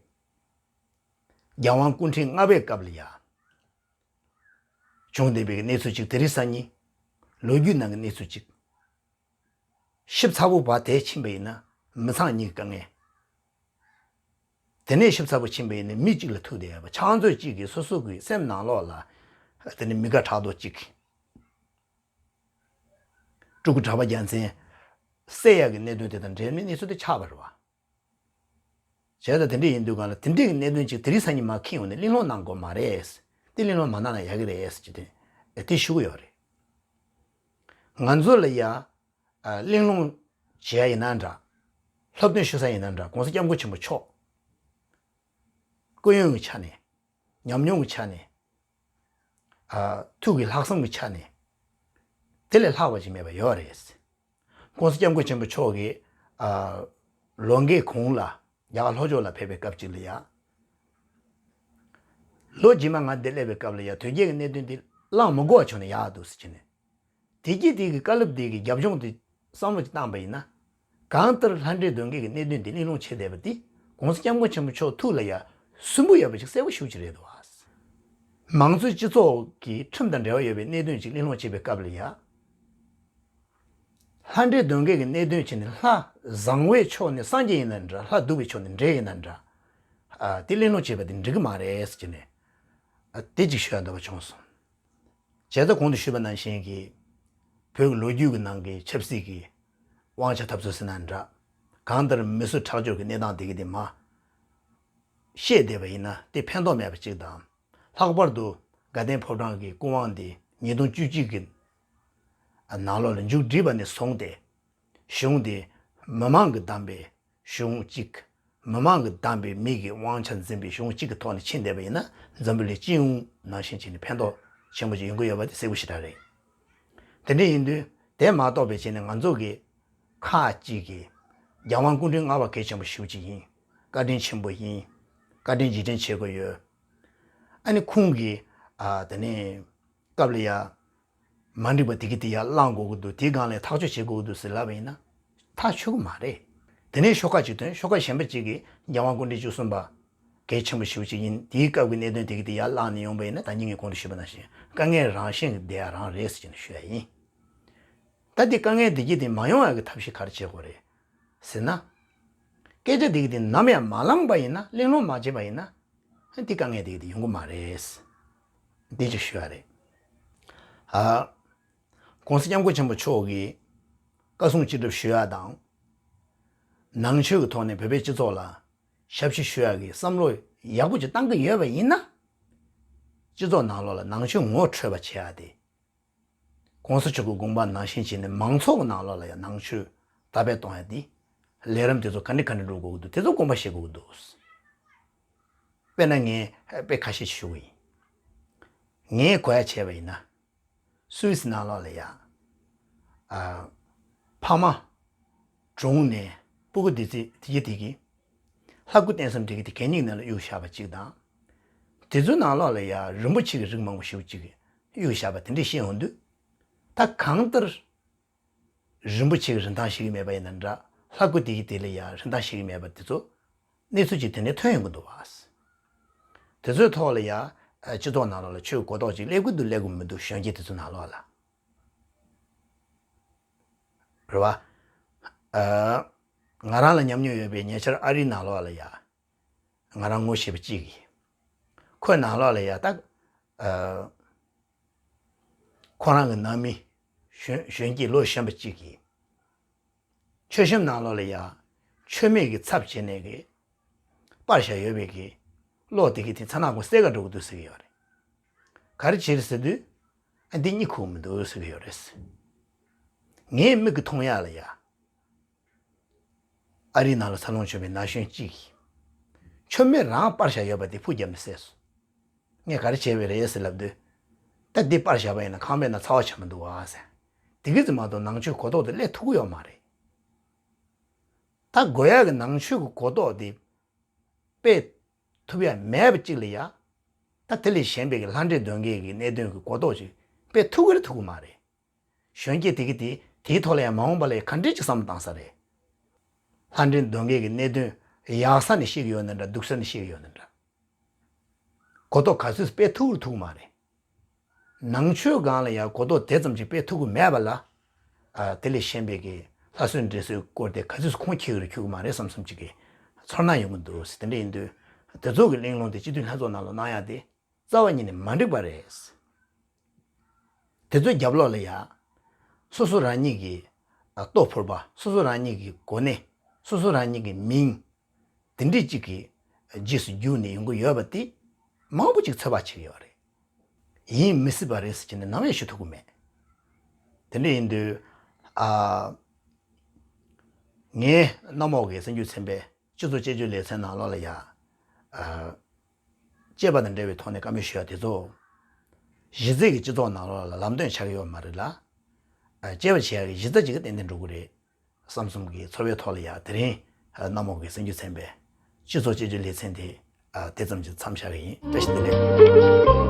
རྒྱལ་དབང་སྐུ་ཕྲེང་ལྔ་པའི་སྐབས་ལ་ཡ། བྱུང་བསྡད་པའི་གནས་ཚུལ་ཅིག་དེ་རིང་སང་ཉིན། ལོ་རྒྱུས་ནང་གི་གནས་ཚུལ་ཅིག་ཞིབ་ཚགས་པོ་བ་དེ་ཕྱིན་པ་ཡིན་ན་མི་ཚང་གཉིས་ཀྱི་དཀའ་ངལ། དེ་ནས་ཞིབ་ཚགས་པོ་ཕྱིན་པ་ཡིན་ན་མི་གཅིག་ལ་ཐུག་བསྡད་ཡོད་པ། ཕྱག་མཛོད་གཅིག་གིས་སོ་སོ་གི་སེམས་ནང་ལོགས་ལ་དེ་ནི་མི་དགའ་ཕྲག་དོག་གཅིག་སྤྲུལ་སྐུ་གྲགས་པ་རྒྱལ་མཚན་བསད་ཡག་གི་གནད་དོན་དེ་དང་འབྲེལ་ནས་གནས་ཚུལ་དེ་ཆགས་པ་རེད་བ། བྱས་ཙང་དེ་འདྲ་ཡིན་དུས་གང་ལ་དེ་འདྲའི་གནད་དོན་ཅིག་དེ་རིང་སང་ཉིན་མར་འཁྱེར་ཡོང་ནས་གླེང་སློང་གནང་དགོས་མ་རེད། དེ་གླེང་སློང་མ་གནང་ན་ཡག་གི་རེད་ཅེས་དེ་དེ་ཞུ་གི་ཡོད་རེད། ང་ཚོ་ལ་ཡ་གླེང་སློང་བྱས་ཡིན་ན་འདྲ། སློབ་སྟོན་ཞུ་ས་ཡིན་ན་འདྲ། ༸གོང་ས་༸སྐྱབས་མགོན་ཆེན་པོ་མཆོག་སྐུ་ཡོན་གྱི་ཆ་ནས། ཉམས་མྱོང་གི་ཆ་ནས། ཨ། ཐུགས་ཀྱི་ལྷག་བསམ་གྱི་ཆ་ནས། དེ་ལས་ལྷག་པ་ཅིག་མེད་པ་ཡོད་རེད། ༸གོང་ས་༸སྐྱབས་མགོན་ཆེན་པོ་མཆོག་གིས། ཨ། ལོ་འགའི་གོང་ལ་རྒྱ་གར་ལྷོ་ཕྱོགས་ལ་ཕེབས་པའི་སྐབས་ཅིག་ལ་ཡ། ལོ་རྗེས་མ་ང་འདིར་སླེབས་པའི་སྐབས་ལ་ཡ་དོལ་རྒྱལ་གྱི་གནད་དོན་འདི་གླེང་མི་དགོས་པ་བྱུང་ན་ཡག་འདུག་ཟེར་གྱི་ནས། དེ་རྗེས་དེ་གི་བཀའ་སློབ་དེ་གི་རྒྱབ་ལྗོངས་དེ་བསམ་བློ་ཅིག་བཏང་པ་ཡིན་ན། གང་ལྟར་ལྷ་འདྲེ་གདོན་བགེགས་ཀྱི་གནད་དོན་དེ་གླེང་སློང་བྱེད་བསྡད་པ་དེ་༸གོང་ས་༸སྐྱབས་མགོན་ཆེན་པོ་མཆོག་ཐུགས་ལ་ཡ་སུན་པོ་ཡོད་པ་ཅིག་གསལ་པོ་ཞེ་པོ་ཅིག་རེད་འདུག་ཨ། མང་གཙོའི་སྤྱི་ཚོགས་ཀྱི་ཁྲིམས་དང་འབྲེལ་བ་ཡོད་པའི་གནད་དོན་ཅིག་གླེང་སློང་བྱེད་པའི་སྐབས་ལ་ཡ། ལྷ་འདྲེ་གདོན་བགེགས་ཀྱི་གནད་དོན་བྱས་ནས་ལྷ་བཟང་བའི་ཕྱོགས་ནས་སངས་རྒྱས་ཡིན་ན་འདྲ། ལྷ་སྡུག་པའི་ཕྱོགས་ནས་འདྲེ་ཡིན་ན་འདྲ། ཨ། དེ་གླེང་སློང་བྱེད་པ་དེ་འགྲིག་གི་མ་རེད་ཟེར་གྱི་ནས། ཨ། དེ་ཅིག་ཞུ་ཡ་འདོད་པ་བྱུང་སོང་། བྱས་ཙང་གོང་དུ་ཞུས་པ་ནང་བཞིན་གྱི་བོད་ཀྱི་ལོ་རྒྱུས་ཀྱི་ནང་གི་ཆབ་སྲིད་ཀྱི་དབང་ཆ་འཐབ་རྩོད་ཟེར་ན་འདྲ། གང་ལྟར་མི་གསོད་ཁྲག་སྦྱོར་གྱི་གནས་སྟངས་དེ་གི་དེ་མ་བཤད་བསྡད་པ་ཡིན་ན་དེ་ཕན་ཐོགས་མེད་པ་གཅིག་དང་། ལྷག་པར་དུ་དགའ་ལྡན་ཕོ་བྲང་གི་སྐུ་དབང་དེ་ཉིས་སྟོང་བཅུ་གཅིག་གི་ནང་ལོགས་ལ་མཇུག་བསྒྲིལ་བ་ནས་བཟུང་སྟེ། གཞུང་དེ་མི་མང་གིས་བདམས་པའི་གཞུང་གཅིག་མི་མང་གིས་བདམས་པའི་མི་གི་དབང་ཆ་འཛིན་པའི་གཞུང་གཅིག་གི་ཐོག་ནས་ཕྱིན་བསྡད་པ་ཡིན་ན། འཛམ་བུ་གླིང་སྤྱི་ཡོངས་ནང་བཞིན་བྱས་ནས་ཕན་ཐོགས་ཆེན་པོ་ཅིག་ཡོང་གི་ཡོད་པ་དེ་གསལ་པོ་ཞེ་དྲག་རེད། དེ་འདྲ་ཡིན་དུས་དེ་མ་གཏོགས་པའི་བྱས་ནས་ང་ཚོ་གི་ཁག་ཅིག་གིས་རྒྱལ་དབང་སྐུ་ཕྲེང་ལྔ་པ་གལ་ཆེན་པོ་ཞེ་པོ་ཅིག་ཡིན། བཀའ་དྲིན་ཆེན་པོ་ཡིན། བཀའ་དྲིན་རྗེས་དྲན་བྱེད་དགོས་ཡོད། ཨ་ནི་ཁོང་གིས། ཨ། དེ་ནས་སྐབས་ལ་ཡ། མ་འགྲིག་པ་དེ་གི་དེ་ཡར་བསླང་དགོས་ཀྱི་འདུག་དེའི་སྒང་ལ་ཐག་གཅོད་བྱེད་དགོས་ཀྱི་འདུག་ཟེར་ལབ་པ་ཡིན་ན། ཐག་ཆོད་ཀྱི་མ་རེད། དེ་ནས་ཤོག་ཁག་ཅིག་ཐོན། ཤོག་ཁག་གཞན་པ་ཅིག་གིས་རྒྱལ་དབང་སྐུ་ཕྲེང་བཅུ་གསུམ་པ་གལ་ཆེན་པོ་ཞེ་པོ་ཅིག་ཡིན། དེའི་སྐབས་ཀྱི་གནད་དོན་དེ་གི་དེ་ཡར་བསླངས་ནས་ཡོང་པ་ཡིན་ན། ད་ཉིན་ངས་གོང་དུ་ཞུས་པ་ནང་བཞིན་དཀའ་ངལ་རང་བཞིན་གྱི་བསྡད་ཡ་རང་རེད་ཟེར་ནས་ཞུ་ཡ་ཡིན། ད་དེ་དཀའ་ངལ་དེ་གི་དེ་མ་ཡོང་ཡ་གི་ཐབས་ཤེས་ག་རེ་བྱེད་དགོས་རེད་ཟེར་ན། སྐད་ཆ་དེ་གི་དེ་ནམ་ཡང་མ་བསླངས་པ་ཡིན་ན། གླེང་སློང་མ་བྱས་པ་ཡིན་ན། འདི་དཀའ་ངལ་དེ་གི་དེ་ཡོང་གི་མ་རེད། འདི་ཅིག་ཞུ་ཡ་རེད། ཨ། ༸གོང་ས་༸སྐྱབས་མགོན་ཆེན་པོ་མཆོག་གིས་བཀའ་གསུང་ཅི་སྒྲུབ་ཞུ་ཡ་དང་། ནང་ཆོས་ཀྱི་ཐོག་ནས་བོད་པའི་སྤྱི་ཚོགས་ལ་ཞབས་ཕྱི་ཞུ་ཡ་གི་བསམ་བློ་ཡག་པོ་ཅིག་བཏང་གི་ཡོད་པ་ཡིན་ན། སྤྱི་ཚོགས་ནང་ལོགས་ལ་ནང་ཆོས་ངོ་འཕྲོད་པ་བྱེད་ཡ་དེ། ༸གོང་ས་མཆོག་གི་དགོངས་པ་ནང་བཞིན་བྱས་ནས་མང་ཚོགས་ཀྱི་ནང་ལོགས་ལ་ཡང་ནང་ཆོས་དར་སྤེལ་གཏོང་ཡ་དེ། ལས་རིམ་དེ་ཚོ་ག་འདྲ་ག་འདྲ་འགྲོ་དགོས་ཀྱི་འདུག་དེ་ཚོ་དགོངས་པ་བཞེས་དགོས་ཀྱི་འདུག་དཔེར་ན་ངས་དཔེ་ཁ་ཤས་ཤིག་ཞུ་གི་ཡིན། ངས་གོ་ཡ་བྱས་པ་ཡིན་ན། སུད་སི་ནང་ལོགས་ལ་ཡ། ཨ། ཕ་མ་གྲོངས་ནས་སྤུ་གུ་དེ་ཚོ་དེ་གི་དེ་གི་ལྷ་སྐུ་རྟེན་གསུམ་དེ་གི་དེ་གད་སྙིགས་ནང་ལ་གཡུགས་བཞག་པ་གཅིག་དང་། དེ་ཚོའི་ནང་ལོགས་ལ་ཡ་རིན་པོ་ཆེ་གི་རིགས་མང་པོ་ཞེ་པོ་ཅིག་གཡུགས་བཞག་པ་དེ་འདྲ་ཤེས་ཡོང་དུས། ད་གང་ལྟར་རིན་པོ་ཆེ་གི་རིན་ཐང་ཤེས་ཀྱི་མེད་པ་ཡིན་ན་འདྲ། ལྷ་སྐུ་དེ་གི་དེ་ལ་ཡ་རིན་ཐང་ཤེས་ཀྱི་མེད་པ་དེ་ཚོ་གནས་ཚུལ་ཅིག་དེ་ནས་ཐོན་ཡོང་གི་འདུག་བ། དེ་ཚོའི་ཐོག་ལ་ཡ། ཨ། སྤྱི་ཚོགས་ནང་ལོགས་ལ་ཆོས་གོ་རྟོགས་ཅིག་སླེབས་ཀྱི་འདུག་སླེབས་ཀྱི་མི་འདུག་གཞོན་སྐྱེས་དེ་ཚོ་ནང་ལོགས་ལ། རེད་བ། ཨ། ང་རང་ལ་ཉམས་མྱོང་ཡོད་པའི་ཉེ་ཆར་ཨ་རིའི་ནང་ལོགས་ལ་ཡ། ང་རང་ངོ་ཤེས་པ་གཅིག་གིས། ཁོའི་ནང་ལོགས་ལ་ཡ་ད། ཨ། ཁོ་རང་གི་ནང་མི་གཞོན་གཞོན་སྐྱེས་ལོ་གཞོན་པ་གཅིག་གིས། མཆོད་གཤོམ་ནང་ལོགས་ལ་ཡ། མཆོད་མེ་གི་ཚབ་བྱས་ནས་གི། སྤར་བཞག་ཡོད་པའི་གི། གློག་དེ་གི་དེ་ཚ་ནག་ཁོ་སེ་ག་འགྲོ་གི་འདུག་ཟེར་གི་ཡོད་རེད། ག་རེ་བྱེད་རེད་ཟེར་དུས། ཨ། འདི་གཉིད་ཁུག་མི་འདུག་ཟེར་གི་ཡོད་རེད། ངའི་མིག་གིས་མཐོང་ཡག་ལ་ཡ། ཨ་རིའི་ནང་ལ་འཚར་ལོངས་བྱུང་བའི་ན་གཞོན་གཅིག་གིས། མཆོད་མེ་རང་སྤར་བཞག་ཡོད་པ་དེ་ཕུ་བརྒྱབ་ནས་བསད་སོང་། ངས་ག་རེ་བྱས་པ་རེད་ཟེར་ལབ་དུས། ད་འདི་སྤར་བཞག་པ་ཡིན་ན་ཁང་པའི་ནང་ཚ་བ་ཆགས་མི་འདུག་བ་ཟེར། དེ་གི་ཙམ་མ་གཏོགས་ནང་ཆོས་གོ་རྟོགས་དེ་སླེབས་ཐུབ་ཀྱི་ཡོད་མ་རེད། ད་དགོས་ཡག་གི་ནང་ཆོས་ཀྱི་གོ་རྟོགས་དེ་སྤེལ་ཐུབ་ཡ་མེད་པ་གཅིག་ལ་ཡ། ད་དེ་ལས་གཞན་པའི་གི་ལྷ་འདྲེ་གདོན་བགེགས་ཀྱི་གནད་དོན་གྱི་གོ་རྟོགས་ཅིག་སྤེལ་ཐུབ་ཀྱི་རེད་ཐུབ་ཀྱི་མ་རེད། གཞོན་སྐྱེས་དེ་གི་དེ་དེའི་ཐོག་ལ་ཡང་མ་འོངས་པ་ལ་ཡང་ག་འདྲས་ཀྱི་བསམ་བློ་བཏང་ས་རེད། ལྷ་འདྲེ་གདོན་བགེགས་ཀྱི་གནད་དོན་ཡག་ས་ནས་ཤེས་ཀྱི་ཡོད་ན་འདྲ། སྡུག་ས་ནས་ཤེས་ཀྱི་ཡོད་ན་འདྲ། གོ་རྟོགས་ག་ཚོད་སྤེལ་ཐུབ་རུ་ཐུབ་མ་རེད། ནང་ཆོས་སྒང་ལ་ཡང་གོ་རྟོགས་དེ་ཙམ་ཅིག་སྤེལ་ཐུབ་ཀྱི་མེད་པ་ལ། ཨ། དེ་ལས་གཞན་པའི་གི་ལྷ་གསོལ་འདྲེ་གསོལ་སྐོར་དེ་ག་ཚོད་ཁུངས་འཁྱོལ་རུ་འཁྱོལ་གྱི་མ་རེད་བསམ་བསམ་ཅིག་གི་ཚོར་སྣང་ཡོང་གི་འདུག་ཟེར། དེ་འདྲ་ཡིན་དུས་དེ་ཚོ་གི་གླེང་སློང་དེ་སྤྱི་འཐུས་ལྷན་ཚོགས་ནང་ལ་གནང་ཡག་དེ། རྩ་བ་ཉིད་ནས་མ་འགྲིག་པ་རེད། དེ་ཚོའི་རྒྱབ་ལོགས་ལ་ཡ། སོ་སོ་རང་ཉིད་ཀྱི་ལྟོ་ཕོར་པ། སོ་སོ་རང་ཉིད་ཀྱི་གོ་གནས། སོ་སོ་རང་ཉིད་ཀྱི་མིང་། དེ་འདྲས་ཅིག་གི་རྗེས་སུ་རྒྱུག་ནས་ཡོང་གི་ཡོད་པ་དེ་མང་པོ་ཅིག་ཚོད་དཔག་བྱེད་ཀྱི་ཡོད་རེད། ཡིན་མི་སྲིད་པ་རེད་ཟེར་གྱི་ནས་ནམ་ཡང་ཞུ་ཐུབ་ཀྱི་མེད། དེ་འདྲ་ཡིན་དུས། ཨ། ངས་གནམ་འོག་གི་སྲིད་འགྱུར་ཚན་པའི་སྤྱི་ཚོགས་དཔྱད་བརྗོད་ལེ་ཚན་ནང་ལོགས་ལ་ཡ། ཨ། སྐྱེས་པ་དང་འབྲེལ་བའི་ཐོག་ནས་བཀའ་མོལ་ཞུ་ཡ་དེ་ཚོ། གཞི་རྩའི་གི་སྤྱི་ཚོགས་ནང་ལོགས་ལ་ལམ་སྟོན་ཆགས་ཀྱི་ཡོད་མ་རེད་ལ། ཨ། སྐྱེས་པ་བྱེད་ཡ་གི་གཞི་རྩ་ཅིག་གི་ཏན་ཏན་འགྲོ་གི་རེད་བསམ་བསམ་གི་ཚོར་བའི་ཐོག་ལ་ཡ། དེ་རིང་གནམ་འོག་གི་སྲིད་འགྱུར་ཚན་པའི་སྤྱི་ཚོགས་དཔྱད་བརྗོད་ལེ་ཚན་དེ་ ཨ། དེ་ཙམ་གྱིས་མཚམས་བཞག་གི་ཡིན། བཀྲ་ཤིས་བདེ་ལེགས།